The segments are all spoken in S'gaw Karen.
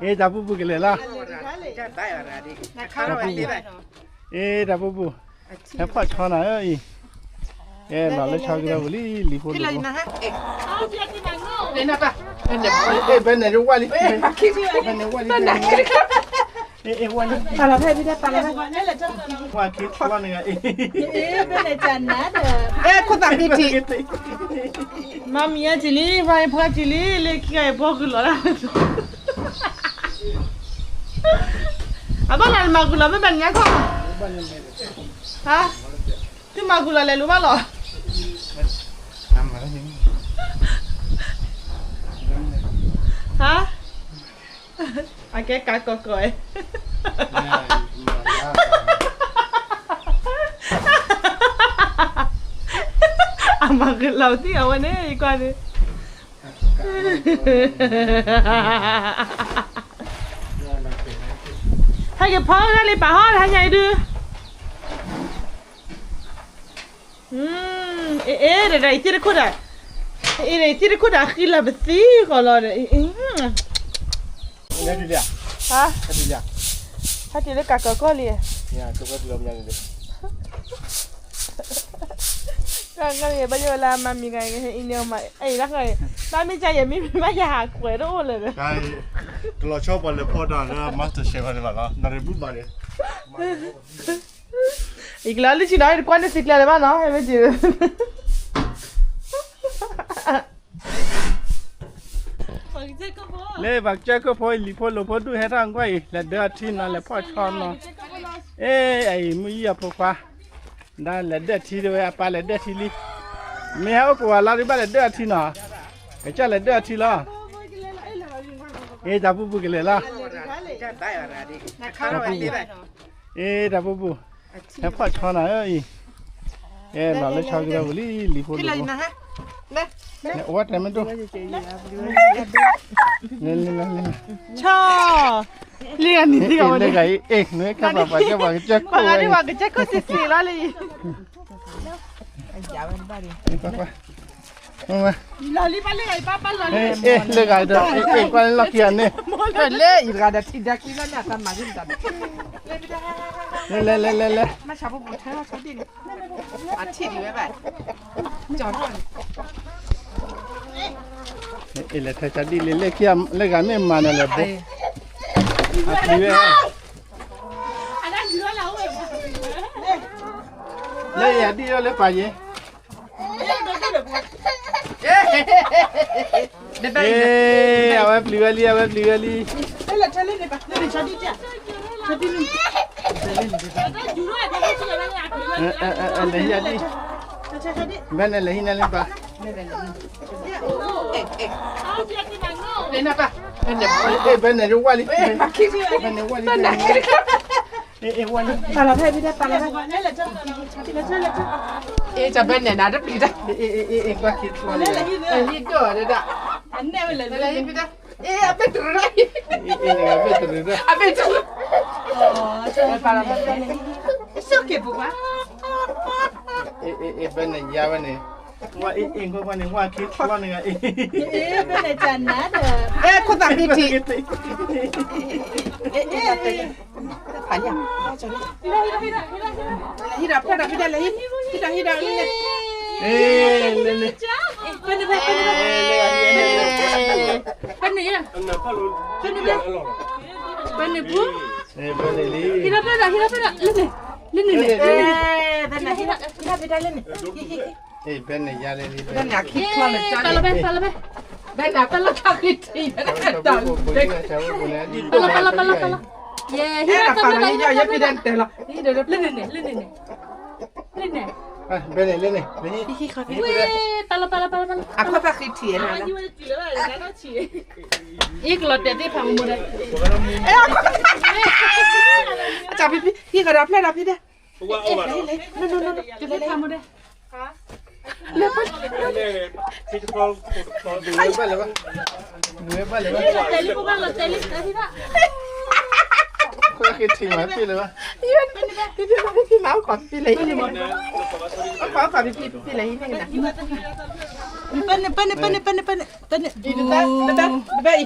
အ့ တၢ်ပူၤပူၤကလဲၤလီၤ, တၢ်ပူၤပူၤ, အ့ တၢ်ပူၤပူၤ, ဟဲဖီၣ်ဆီနၤအံၤ, အဲလီၤလၢဆီကရၢပူၤလံ လံၤဖိလံၤဖိ, ဘဲန့ၣ်ဝါလံ, ဘဲန့ၣ်ဝါလံ, ပာ်လီၤဖဲဖဲ ပာ်လီၤဖဲ, ဝါခံချီန့ၣ်ဂၤအံၤ, ဘဲန့ၣ်တၢ်နါဒီး, အဲခိၣ်သးက့တံၢ် မၤမံၤအါတံၢ်လံ ပှၤအံၤဖှါတံၢ်လံ လၢခံဂၤအံၤဘီဂုာ်လီၤလၢ, အဘၣ်လီၤနမၤဂုာ်လီၤမ့ၢ်ဘၣ်နညါခီ, ဟါ, သုမၤဂုာ်လီၤလဲၤလိာ်ဘၣ်လီၤ, ဟါ, အကဲကးကီၢ်ကီၢ်, အမၤဂုာ်လီၤသံအဝဲန့ၣ် ယကွၢ်န့ၣ်, ဟဲက့ၤဖီဂၤလံ ပာ်ဟီတဟါညါအံၤဒုး, အ့ အ့ ဒီးဒီး ယသံတခိၣ်ဒီး, အ့ ဒီး ယသံတခိၣ်ဒီး ဃံလၤပသံဃီလီၤဒီး, ဟါ, ဟဲတုၤလၢကးကီၢ်ကီၢ်လံ, ကဲ ဘၣ်ယိၣ်လၢမၤမံၤဂၤအံၤန့ၣ်မး, အ့ လၢဃီအံၤ မၤမံၤကယဲၢ်မံမံဘၣ်ယဟးကွဲးတအိၣ်လၢၤဒီး, ကလီၤဆီပှၤလဲၤဖီတၢ်လၢ Master Chef ဘၣ်န့ၣ်ဘၣ်လီၤ, နရ့ဘူးဘၣ်န့ၣ် ယကလဲၤလၢဆံနီၤ တကွၢ်န့ၣ်စံးကျၢၤလၢၤဘၣ်နီၤ, မ့ၢ်က့ၤ လၢပှၤကစၢၢ်ခိၣ်ဖိအံၤ လံၤဖိလိၤဖိဒူၣ်ဟဲထီၣ်ကွၢ်အံၤ လဲၤဒၢအထံနီၤ လဲၤဖီၣ်ဆီနီၤ, အ့ အံၤမုၢ်ယံၤအဖိခွါ ဒၣ်လဲၤဒၢထံတဝဲ အပၢ်လဲၤဒၢထံလံ, မ့ၢ်ဟဲအိၣ်ကိးဂၤလီၤဒုးဘၣ်လဲၤဒၢအထံနီၤ, ကစၢ်လဲၤဒၢအထံလီၤ, အ့ တၢ်ပူၤပူၤကလဲၤလီၤ, တၢ်ပူၤပူၤ, အ့ တၢ်ပူၤပူၤ, ဟဲဖီၣ်ဆီနၤအံၤ, အဲလီၤလၢဆီကရၢပူၤလံ လံၤဖိလံၤဖိ အဝဲတဲမ့ၢ်ဒိၣ်, ဆီ, လံဂၤနံၤသံဂၤဝဲန့ၣ်, လံဂၤအံၤ အဲ နွဲခါပှၤပှၤကစၢၢ်ခိၣ်ဝဲ, လံဂၤအံၤ လံဂၤအံၤ အဲ ကွၢ်လၢလီၢ်ခံဂၤန့ၣ်, လၢယတဂၤဒီးထံၣ်ဒၣ်ကျံလီၤန့ၣ် အသးမၤဒ်န့ၣ်, လဲၤလဲၤလဲၤလဲၤလဲၤ အ့ လဲၤထဲဆါဒံၣ်လံ လၢခံ လၢဂၤမ့ၢ်မၤနၤလဲၤဘိ, အထံဝဲ, လၢယဒံၣ်လၢပာ်ယဲ, အဝဲပျံၤဝဲလံ အဝဲပျံၤဝဲလံ, လဲၤဟံၣ်ဒံၣ်, ဘဲန့ၣ်လဲၤဟံၣ်န့ၣ်လံပၢ်, ဘဲန့ၣ်ဝဲလံ, ဘဲန့ၣ်ဝဲလံ, ပာ်လီၤဖဲဖံတဲ ပာ်လီၤဖဲ, တဘဲန့ၣ်နၤတပျံၤတၢ်, ဟံၣ်ဒိၣ်ဒၣ်, အဘဲတရၢ, အဘဲတရၢ, ပာ်လီၤဖဲ, ဘဲန့ၣ်ယါဝဲန့ၣ်, ဝဲအ့ၣ်အ့ၣ်ကွၢ်ကွၢ်န့ၣ် ဝဲခံချီန့ၣ်ဂၤအ့ၣ်, ဘဲန့ၣ်တၢ်နါဒီး, အဲခိၣ်သးက့တံၢ် ဖးညါ, ဟံၣ်ဒီးဖျၢၣ်ဒီးဖံတဲလဲၣ်, ဟံၣ်ဒီးဟံၣ်ဒီးလံန့ၣ်, ဖဲန့ၣ်ဖဲ, ဖဲန့ၣ်, ဖဲန့ၣ်ဖဲ, ဖဲန့ၣ်ဖု, ဟံၣ်ဒီးဖျၢၣ်ဒီး ဟံၣ်ဒီးဖျၢၣ်ဒီး လံန့ၣ်, လံန့ၣ်န့ၣ်, ဖဲန့ၣ်, ဖဲန့ၣ်, ဖဲန့ၣ်ယါလဲၣ်, ပာ်လီၤဖဲ ပာ်လီၤဖဲ, ဘဲန့ၣ် ပာ်လီၤဖဲ ပာ်လီၤ ပာ်လီၤ ပာ်လီၤ, ယဲ ဟံၣ်ဒီးဖျၢၣ်ဒီး ဟံၣ်ဒီးဖျၢၣ်ဒီး လံန့ၣ်န့ၣ်, လံန့ၣ်န့ၣ်, လံန့ၣ်, ဘဲန့ၣ်လံန့ၣ်, ပာ်လီၤ ပာ်လီၤ ပာ်လီၤ ပာ်လီၤ, အခိၣ်သးဃံထံၣ်, အံၤကလီၤတဲာ်သ့ၣ်ဖးမူဒီး, အဖံဖံ ဟံၣ်ဃီဒီးဖျၢၣ်ဒီးဖံဒီး, လဲၤလဲၤ, လဲၤလဲၤ, လဲၤ, လဲၤဘၣ်လဲၤဘၣ်, လဲၤဘၣ်လဲၤဘၣ်, တဲာ်လံ ပကလီၤတဲာ်လံ, ခိၣ်ဃံထံၣ်မးပ့ၢ်လၢၤဘၣ်, ဖံဖံမၤအိၣ်ခိးဖံဖံလဲၤဟံၣ်န့ၣ်, အိၣ်ခိးအိၣ်ခိးဖံဖံဖံလဲၤဟံၣ်န့ၣ်, ပၢ်န့ၣ် ပၢ်န့ၣ် ပၢ်န့ၣ် ပၢ်န့ၣ် ပၢ်န့ၣ်, တဘဲ တဘဲအံၤ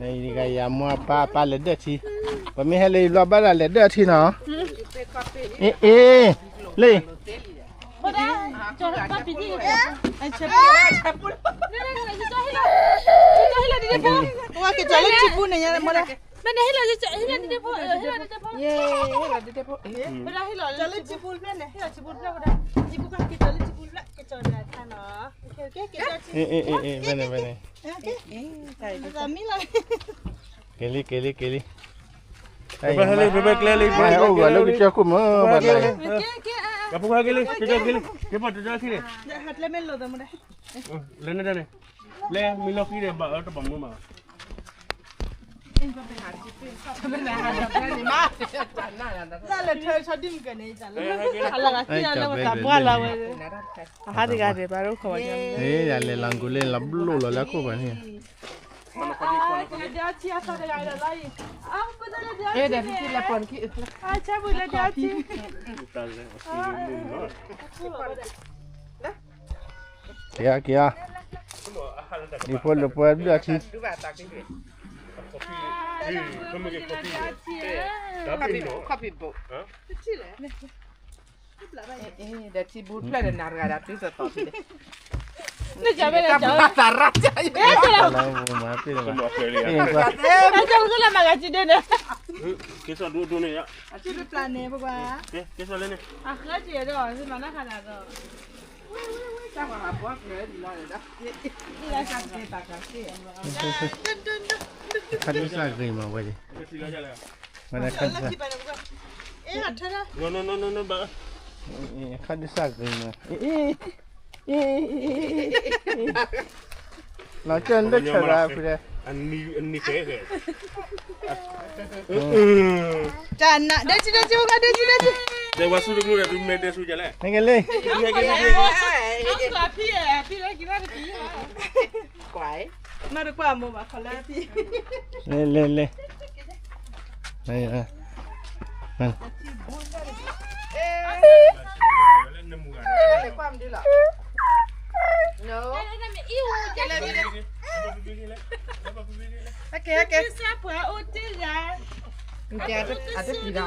န့ၣ်ဂၤယၤမူအပၢ် အပၢ်လဲၤဒၢၣ်ထံ, ပမ့ၢ်ဟဲလၢယဘျီဘၣ်ဒၣ်လဲၤဒၢၣ်ထံနီၤ, အ့ အ့ လ့ ကၠီလၢထံပူၤန့ၣ်, မ့ၢ်န့ၣ်ဟ့ၣ်လီၤ, ဟ့ၣ်လီၤဒ်တဲဖိ, ဟ့ၣ်လီၤဒ်တဲဖိ, ဟ့ၣ်လီၤဒ်တဲဖိ, ဟ့ၣ်လီၤဒ်တဲဖိ, ကၠီလၢထံပူၤဖျဲၣ်န့ၣ်, ဟ့ၣ်လီၤထံပူၤဖျဲၣ်ဝဲဒၣ်, ထံပူၤကၠီလၢထံပူၤဖျဲၣ်, ကၠီလၢထံနီၤ, ဖဲန့ၣ်ဖဲန့ၣ်, က့ၤလံ က့ၤလံ က့ၤလံ, ပဟဲလံ ပဘဲကျဲလံ ပဟဲအိၣ်ဂီၤလၢကစၢၢ်ခိၣ်မး ဘၣ်ဒၣ်, ကဖိခွါက့ၤလံ ကစၢၢ်က့ၤလံ က့ၤပှၤတကၢၢ်ခံန့ၣ်, လဲၤန့ၣ်တၢ်န့ၣ်, လဲၤမ့ၢ်လီၢ်ခံန့ၣ် ဘၣ်အၢတဘၣ်မူမး လၢထၢဆၢဒ်မကန့ၣ်, လၢကသံလၢဝဲတၢ်ပှၢ်လီၤဝဲ, အဟးတဂၤန့ၣ် ဘၣ်ရိခိၣ်ဝဲ, ယၤလဲၤလီၤကူၤလၢလီၤဘျိၣ်လီၤလၢအခိၣ်ဘၣ်န့ၣ်, ဒီးထံအသးတဂၤဒီးလီၤအံၤ, အဲ ဒီးထံလၢပှၤနခံ, အဆၢပူၤလၢဒီးထံ, က့ၤဧါ က့ၤဧါ, ယဖိလၢပှဲၤဒုးအထံ, ဒီးထံဘူဖျၢၣ်ဒီးနၤတဂၤဒီးတုၤသီသီဖဲလဲၣ်, နကဘၣ်သးရၣ်, ကလၢမဂၤကဒဲန့ၣ်, ကဲစီဒိဒိန့ၣ်, ကဲစီလၢန့ၣ်, အဃၢက့ၤဒီးမနခါဒီး ခါဒုးစၢ်ဂ့ၤမးဝဲ, မနခါဒုးစၢ်, ခါဒုးစၢ်ဂ့ၤမး, လီၤကၢၢ်နတၢ်ဆၢဒၣ်ဖဲလဲၣ်, တၢ်နး ဒဲကဒဲကဒဲကဒဲကဒဲ, ဒဲဝါဆူတကလူဒီး ဒုးမဲဒဲဆူကလဲၣ်, နကလ့, မ့ၢ်တကွၢ်မိၢ်ဘၣ်ခီလၢအဖံ, လဲၤလဲၤလဲၤ, အတပျံၤဒီးအဆီနီ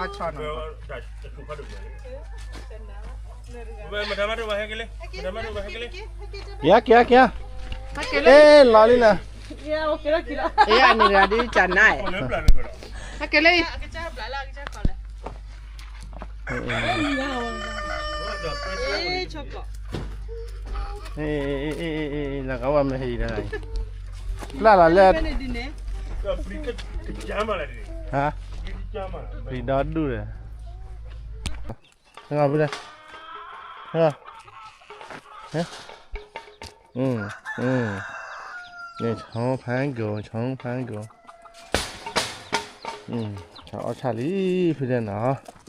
ၤ, က့ၤက့ၤက့ၤ, အဲ လီၤလံနၤ, အန့ၣ်ဒ်တၢ်နါ, ဟဲက့ၤလၢ, လၢကဝၢ်မ့ၢ်ဟံၣ်ဒီး, ပျၢ်လီၤလၢ, ဟါ, ပျံၤဒီဒူၣ်ဒီး, ဟဲ, ဟဲ, ဟဲ, န့ၣ် ဆီဖးကိၤ ဆီဖးကိၤ, ဆီအီၣ်ဆၣ်လံ ဖုတဲနီၤ